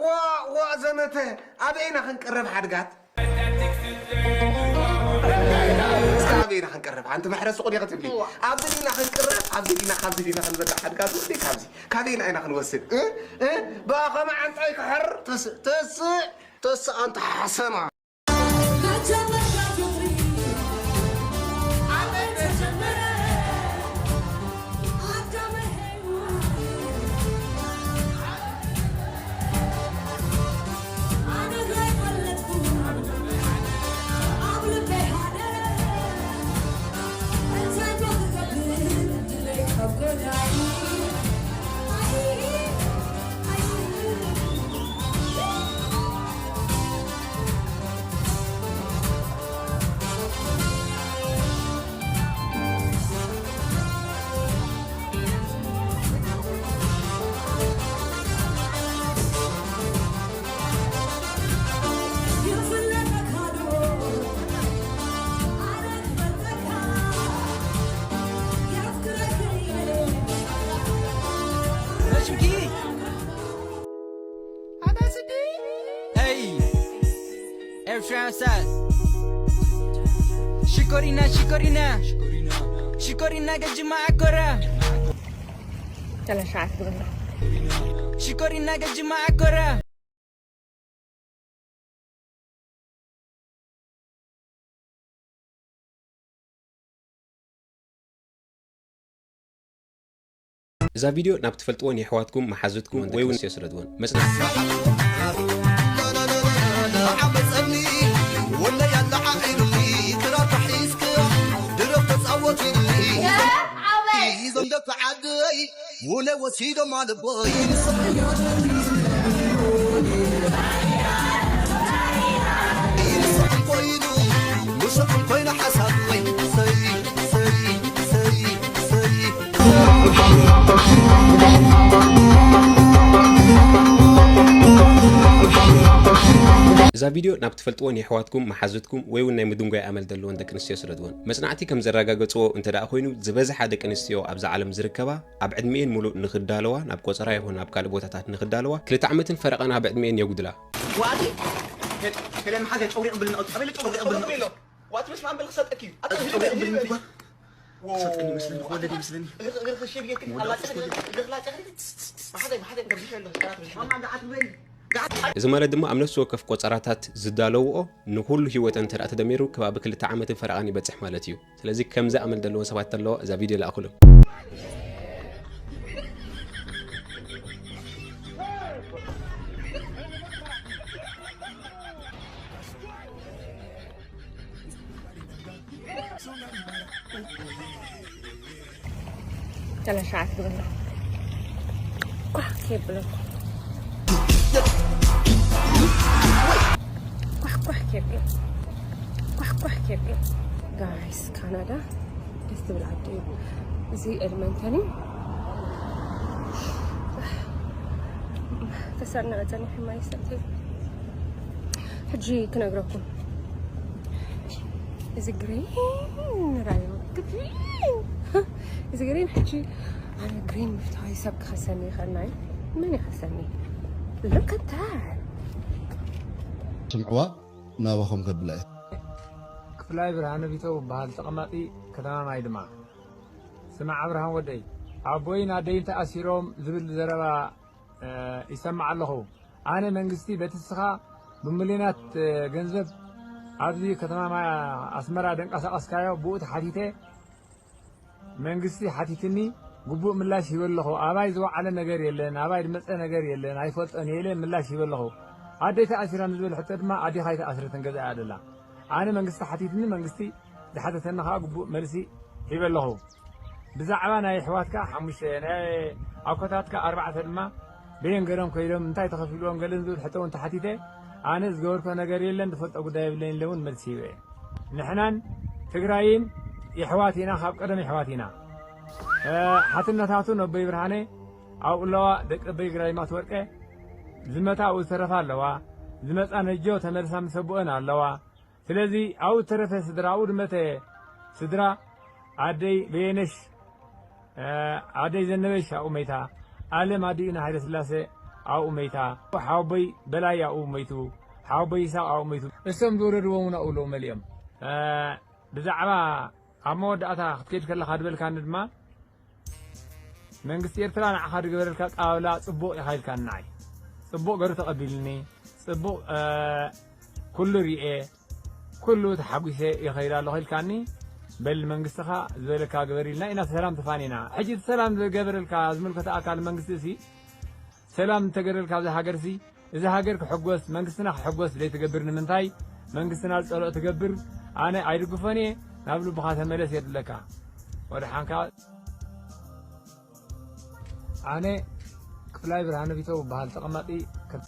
ዋ ዋ ዘመተ ኣበይ ኢና ክንቅረብ ሓድጋት? እስከ ኣበይ ኢና ክንቅረብ? ሓንቲ መሕረስ ቁድ ክትብሊ። እዋ። ኣብዚ ዲና ክንቅረብ፣ ኣብዚ ዲና፣ ካብዚ ዲና ክንበልዕ ሓድጋት ወዲ ካብዚ። ካበይና ኢና ክንወስድ? እ? እ? ብኣ ከመ ዓንጻይ ክሕር ትስ-፣ ትስ-፣ ትስ-፣ ኣንታ ሓሰማ። Hey, Air Transat. Shikorina, Shikorina. Shikorina, Gajima Akora. Tala shot ganda. Shikorina, Gajima Akora. እዛ ቪድዮ ናብ ትፈልጥዎን የሕዋትኩም፣ መሓዙትኩም፣ ወይ እውን ስለ ትኾን መጽናዕቲ። ዓመፀኒ ወለይ ኣለዓዒሉኒ ክራር ተሒዝክያ ድረፍ ተፃወት ኢሉኒ። ይዞም ደቂ ዓደይ ውነ ወሲዶም ኣለቦይ። እዛ ቪድዮ ናብ ትፈልጥዎን የሕዋትኩም፣ መሓዙትኩም፣ ወይ እውን ናይ ምድንጓይ ኣመል ዘለወን ደቂ ኣንስትዮ ስለ ዝኾን። መጽናዕቲ ከም ዘረጋገጽዎ እንተ ደኣ ኮይኑ፣ ዝበዝሓ ደቂ ኣንስትዮ ኣብዛ ዓለም ዝርከባ ኣብ ዕድሚኤን ሙሉእ ንኽዳለዋ፣ ናብ ቆጸራ ይኹን ናብ ካልእ ቦታታት ንኽዳለዋ፣ ክልተ ዓመትን ፈረቓን ኣብ ዕድሚኤን የጉድላ። ዋቲ፣ ከ-፣ ከለ መሓዘ ጨውሪ ቅብል ንቐጽ-፣ ኣበለ ጨውሪ ቅብል ንቐጽ-፣ ዋቲ፣ በስመ ኣብ በል ክሰጠኪ እዩ። ኣታ ጨውሪ ቅብል ንቐጽ-፣ ክሰጠኒ ይመስለኒ፣ ክወለድ ይመስለኒ። እግር-፣ እግር ክሸብየክ፣ ክወለድ ኣላጨ-፣ ክወለድ። እግር ላጨ-፣ መሓዘ፣ መሓዘ፣ ከብዝሕ ኣሎ፣ ቃላት ብዝሕ ኣሎ። እዚ ማለት ድማ ኣብ ነፍሲ ወከፍ ቆጸራታት ዝዳለውኦ ንኹሉ ህይወተን እንተ ደኣ ተደሚሩ ከባቢ ክልተ ዓመትን ፈረቓን ይበጽሕ ማለት እዩ። ስለዚ ከምዚ ኣመል ዘለዎም ሰባት እንተለዋ እዛ ቪድዮ ለኣኹሎም። ተለሻዓት ግብና ኳሕ ከየብለኩም። ኳሕ ኳሕ ከየብለ። ኳሕ ኳሕ ከየብለ። ጋይስ፣ ካናዳ ደስ ትብል ዓዲ እዩ። እዚ ኤድመንተን እዩ። ተሰርንዐ ጸኒሐ ማይ ሰትየ። ሕጂ ክነግረኩም። እዚ ግሪን ራዮ፣ ግሪን። እዚ ግሪን ሕጂ ኣነ ግሪን ምፍታወይ ሰብ ክኸሰኒ ይኽእል ናይ? መን ይኸሰኒ? Look at that። ስምዕዋ፣ ናባኹም ከብላ እየ። ክፍላይ ብርሃነ ቢተው እበሃል፣ ተቐማጢ ከተማ ማይ ድማ። ስማዕ ኣብርሃም ወደይ፣ ኣቦይን ኣደይን ተኣሲሮም ዝብል ዘረባ፣ እ፣ ይሰማዕ ኣለኹ። ኣነ መንግስቲ በቲ እስኻ ብሚልዮናት፣ እ፣ ገንዘብ ኣብዚ ከተማ ማ-፣ ኣስመራ ደንቀሳቐስካዮ ብኡ ተሓቲተ፣ መንግስቲ ሓቲትኒ፣ ግቡእ ምላሽ ሂበ ኣለኹ። ኣባይ ዝወዓለ ነገር የለን፣ ኣባይ ዝመጸ ነገር የለን፣ ኣይፈልጦን እየ ኢለ ምላሽ ሂበ ኣለኹ። ኣደይ ተኣሲራ ንዝብል ሕቶ ድማ ኣዴኻ ኣይተኣስረትን፣ ገዛ እያ ደላ። ኣነ መንግስቲ ሓቲትኒ፣ መንግስቲ ዝሓተተኒ ከኣ ግቡእ መልሲ ሂበ ኣለኹ። ብዛዕባ ናይ ኣሕዋትካ ሓሙሽተ፣ ናይ ኣኮታትካ ኣርባዕተ ድማ በየን ገይሮም ከይዶም፣ እንታይ ተኸፊልዎም ገለን ዝብል ሕቶ እውን ተሓቲተ፣ ኣነ ዝገበርኮ ነገር የለን፣ ዝፈልጦ ጉዳይ የብለይን ኢለ እውን መልሲ ሂበ እየ። ንሕናን ትግራይን የሕዋት ኢና፣ ካብ ቀደም የሕዋት ኢና። እ፣ ሓትነታቱ ነቦይ ብርሃነ ኣብኡ ኣለዋ፣ ደቂ ኣቦይ ግራይ ማትወርቀ ዝመታ ኣብኡ ዝተረፋ ኣለዋ፣ ዝመጻ ነጆ ተመልሳ ምስ ኣቦአን ኣለዋ። ስለዚ ኣብኡ ዝተረፈ ስድራ፣ ኣብኡ ዝመተ ስድራ ኣደይ በየነሽ፣ እ፣ ኣደይ ዘነበሽ ኣብኡ መይታ፣ ኣለም ኣዲኡ ንሃይለ ስላሴ ኣብኡ መይታ፣ ሓወቦይ በላይ ኣብኡ መይቱ፣ ሓወቦይ ይስሓቕ ኣብኡ መይቱ። እሶም ዝወለድዎም እውን ኣብኡ ኣለዉ መሊኦም። እ፣ ብዛዕባ ኣብ መወዳእታ ክትከይድ ከለኻ ዝበልካኒ ድማ፣ መንግስቲ ኤርትራ ንዓኻ ዝገበረልካ ኣቀባብላ ጽቡቕ ኢኻ ኢልካኒ። ንዓይ ጽቡቕ ገሩ ተቐቢልኒ፣ ጽቡቕ፣ እ፣ ኩሉ ርኤ፣ ኩሉ ተሓጒሰ ይኸይድ ኣለኹ ኢልካኒ። በል መንግስትኻ ዝበለካ ግበር ኢልና ኢና ሰላም ተፋኒና። ሕጂ እቲ ሰላም ዝገበረልካ ዝምልከቶ ኣካል መንግስቲ እሲ፣ ሰላም እንተገረልካ ኣብዚ ሃገር ሲ፣ እዚ ሃገር ክሕጎስ፣ መንግስትና ክሕጎስ ዘይትገብር ንምንታይ? መንግስትና ዝጸልኦ ትገብር፣ ኣነ ኣይድግፎን እየ፣ ናብ ልብኻ ተመለስ የድለካ። ወደሓንካ። ኣነ ክፍላይ ብርሃነ ቢተው በሃል ተቐማጢ